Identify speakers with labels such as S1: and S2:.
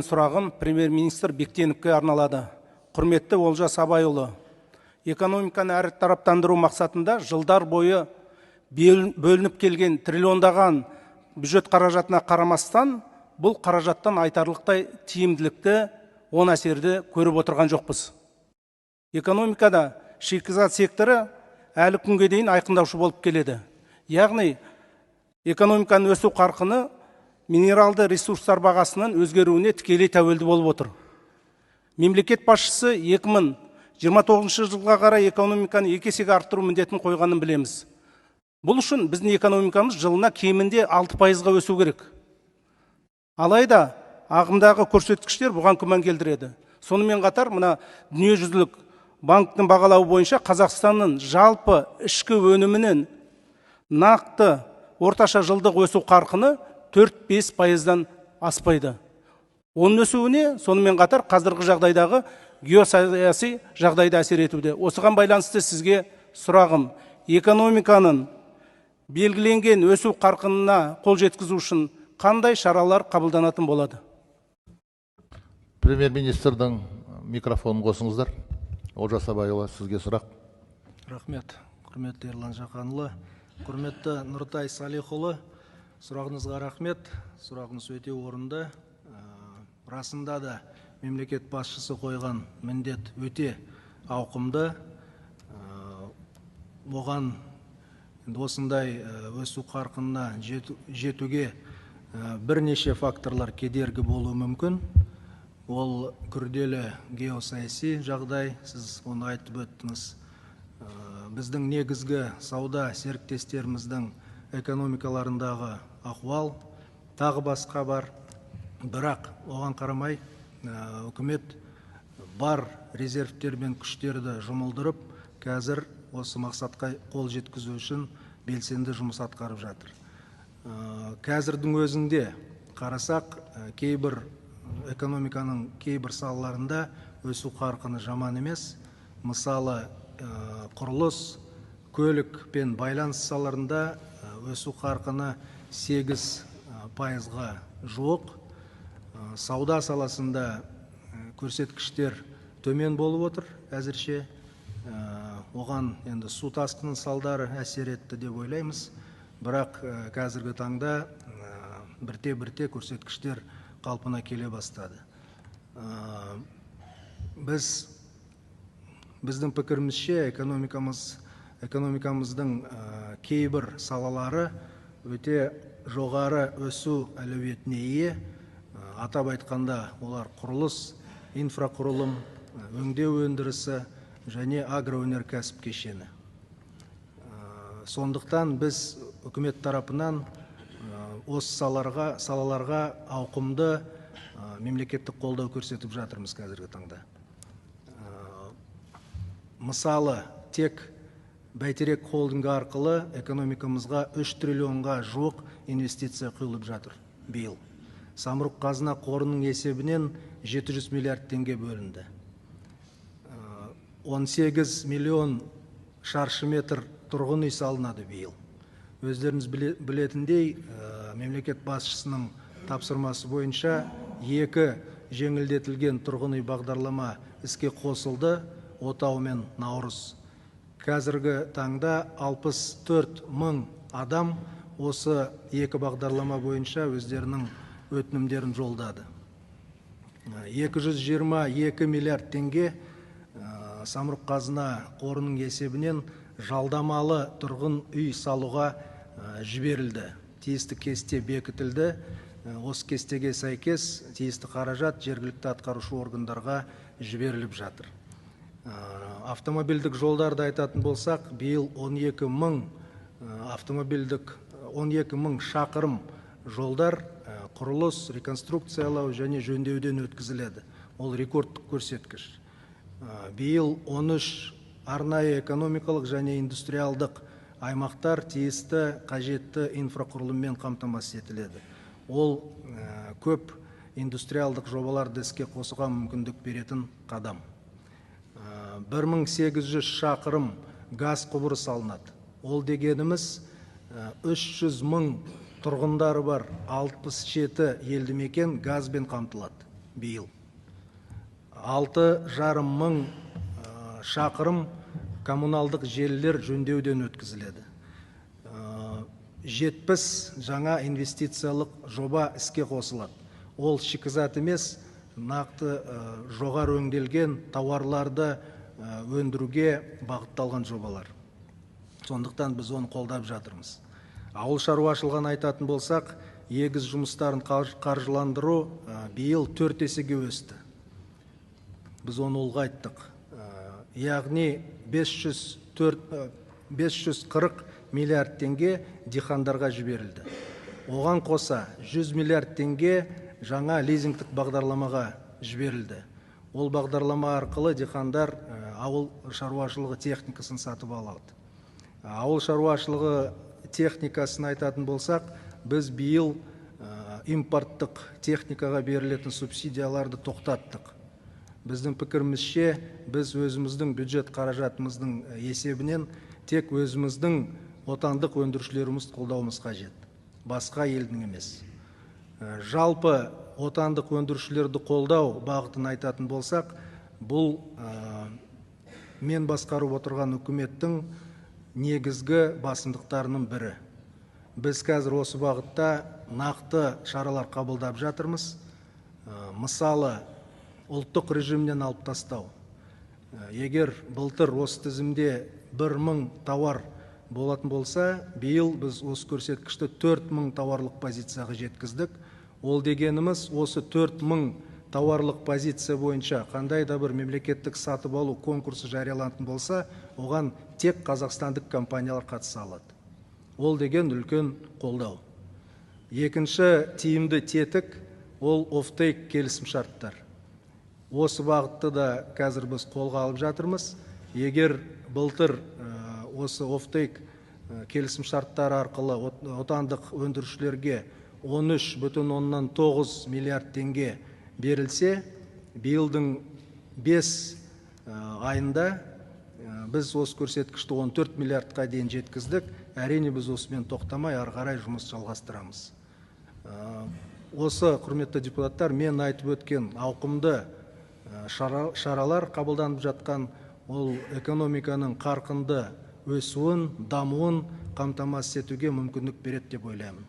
S1: Сұрағым премьер-министр Бектеновке арналады. Құрметті Олжас Абайұлы, экономиканы әртараптандыру мақсатында жылдар бойы бөлініп келген триллиондаған бюджет қаражатына қарамастан, бұл қаражаттан айтарлықтай тиімділікті, оң әсерді көріп отырған жоқпыз. Экономикада шикізат секторы әлі күнге дейін айқындаушы болып келеді. Яғни экономиканың өсу қарқыны минералды ресурстар бағасының өзгеруіне тікелей тәуелді болып отыр. Мемлекет басшысы 2029 жылға қарай экономиканы екі есеге арттыру міндетін қойғанын білеміз. Бұл үшін біздің экономикамыз жылына кемінде 6%-ға өсу керек. Алайда ағымдағы көрсеткіштер бұған күмән келтіреді. Сонымен қатар мына Дүниежүзілік банктің бағалауы бойынша Қазақстанның жалпы ішкі өнімінің нақты орташа жылдық өсу қарқыны 4-5%-дан аспайды. Оның өсуіне сонымен қатар қазіргі жағдайдағы геосаяси жағдайда әсер етуде. Осыған байланысты сізге сұрағым: экономиканың белгіленген өсу қарқынына қол жеткізу үшін қандай шаралар қабылданатын болады?
S2: Премьер-министрдің микрофонын қосыңыздар. Олжас Абайұлы, сізге сұрақ.
S3: Рахмет, құрметті Ерлан Жақанұлы. Құрметті Нұртай Салихұлы, сұрағыңызға рахмет. Сұрағыңыз өте орынды. Расында да, мемлекет басшысы қойған міндет өте ауқымды. Оған енді осындай өсу қарқынына жетуге бірнеше факторлар кедергі болуы мүмкін. Ол күрделі геосаяси жағдай, сіз оны айтып өттіңіз. Біздің негізгі сауда серіктестеріміздің экономикаларындағы ахуал, тағы басқа бар. Бірақ оған қарамай, үкімет бар резервтер мен күштерді жұмылдырып, қазір осы мақсатқа қол жеткізу үшін белсенді жұмыс атқарып жатыр. Қазірдің өзінде қарасақ, кейбір экономиканың кейбір салаларында өсу қарқыны жаман емес. Мысалы, құрылыс, көлік пен байланыс салаларында өсу қарқыны 8%-ға жуық. Сауда саласында көрсеткіштер төмен болып отыр әзірше. Оған енді су тасқынының салдары әсер етті деп ойлаймыз. Бірақ қазіргі таңда бірте-бірте көрсеткіштер қалпына келе бастады. Біздің пікірімізше, экономикамыздың кейбір салалары өте жоғары өсу әлеуетіне ие. Атап айтқанда, олар құрылыс, инфрақұрылым, өңдеу өндірісі және агроөнеркәсіп кешені. Сондықтан біз үкімет тарапынан осы салаларға ауқымды мемлекеттік қолдау көрсетіп жатырмыз қазіргі таңда. Мысалы, тек Бәйтерек холдингі арқылы экономикамызға 3 триллионға жуық инвестиция құйылып жатыр биыл. Самұрық Қазына қорының есебінен 700 миллиард теңге бөлінді. 18 миллион шаршы метр тұрғын үй салынады биыл. Өздеріңіз білетіндей, мемлекет басшысының тапсырмасы бойынша екі жеңілдетілген тұрғын үй бағдарлама іске қосылды, Отау мен Наурыз. Қазіргі таңда 64 мың адам осы екі бағдарлама бойынша өздерінің өтінімдерін жолдады. 222 миллиард теңге Самұрық Қазына қорының есебінен жалдамалы тұрғын үй салуға жіберілді. Тиісті кесте бекітілді. Осы кестеге сәйкес тиісті қаражат жергілікті атқарушы органдарға жіберіліп жатыр. Автомобильдік жолдарды айтатын болсақ, биыл 12 мың автомобильдік 12 мың шақырым жолдар құрылыс, реконструкциялау және жөндеуден өткізіледі. Ол рекордтық көрсеткіш. Биыл 13 арнайы экономикалық және индустриалдық аймақтар тиісті қажетті инфрақұрылыммен қамтамасыз етіледі. Ол көп индустриалдық жобаларды іске қосуға мүмкіндік беретін қадам. 1800 шақырым газ құбыры салынады. Ол дегеніміз, 300 мың тұрғындары бар 67 елді мекен газбен қамтылады. биыл. 6,5 мың шақырым коммуналдық желілер жөндеуден өткізіледі. 70 жаңа инвестициялық жоба іске қосылады. Ол шикізат емес, нақты жоғары өңделген тауарларды өндіруге бағытталған жобалар. Сондықтан біз оны қолдап жатырмыз. Ауыл шаруашылығын айтатын болсақ, егіс жұмыстарын қаржыландыру биыл 4 есеге өсті. Біз оны ұлғайттық. Яғни 540 миллиард теңге диқандарға жіберілді. Оған қоса 100 миллиард теңге жаңа лизингтік бағдарламаға жіберілді. Ол бағдарлама арқылы диқандар ауыл шаруашылығы техникасын сатып алады. Ауыл шаруашылығы техникасын айтатын болсақ, біз биыл импорттық техникаға берілетін субсидияларды тоқтаттық. Біздің пікірімізше, біз өзіміздің бюджет қаражатымыздың есебінен тек өзіміздің отандық өндірушілерімізді қолдауымыз қажет, басқа елдің емес. Жалпы отандық өндірушілерді қолдау бағытын айтатын болсақ, бұл мен басқарып отырған үкіметтің негізгі басымдықтарының бірі. Біз қазір осы бағытта нақты шаралар қабылдап жатырмыз. Мысалы, ұлттық режимнен алып тастау. Егер былтыр осы тізімде 1000 тауар болатын болса, биыл біз осы көрсеткішті 4000 тауарлық позицияға жеткіздік. Ол дегеніміз, осы 4000 тауарлық позиция бойынша қандай да бір мемлекеттік сатып алу конкурсы жарияланатын болса, оған тек қазақстандық компаниялар қатыса алады. Ол деген үлкен қолдау. Екінші тиімді тетік ол офтейк келісімшарттар. Осы бағытты да қазір біз қолға алып жатырмыз. Егер былтыр осы офтейк келісімшарттар арқылы отандық өндірушілерге 13,9 миллиард теңге берілсе, биылдың 5 айында біз осы көрсеткішті 14 миллиардқа дейін жеткіздік. Әрине, біз осымен тоқтамай ары қарай жұмыс жалғастырамыз. Осы, құрметті депутаттар, мен айтып өткен ауқымды шаралар қабылданып жатқан, ол экономиканың қарқынды өсуін, дамуын қамтамасыз етуге мүмкіндік береді деп ойлаймын.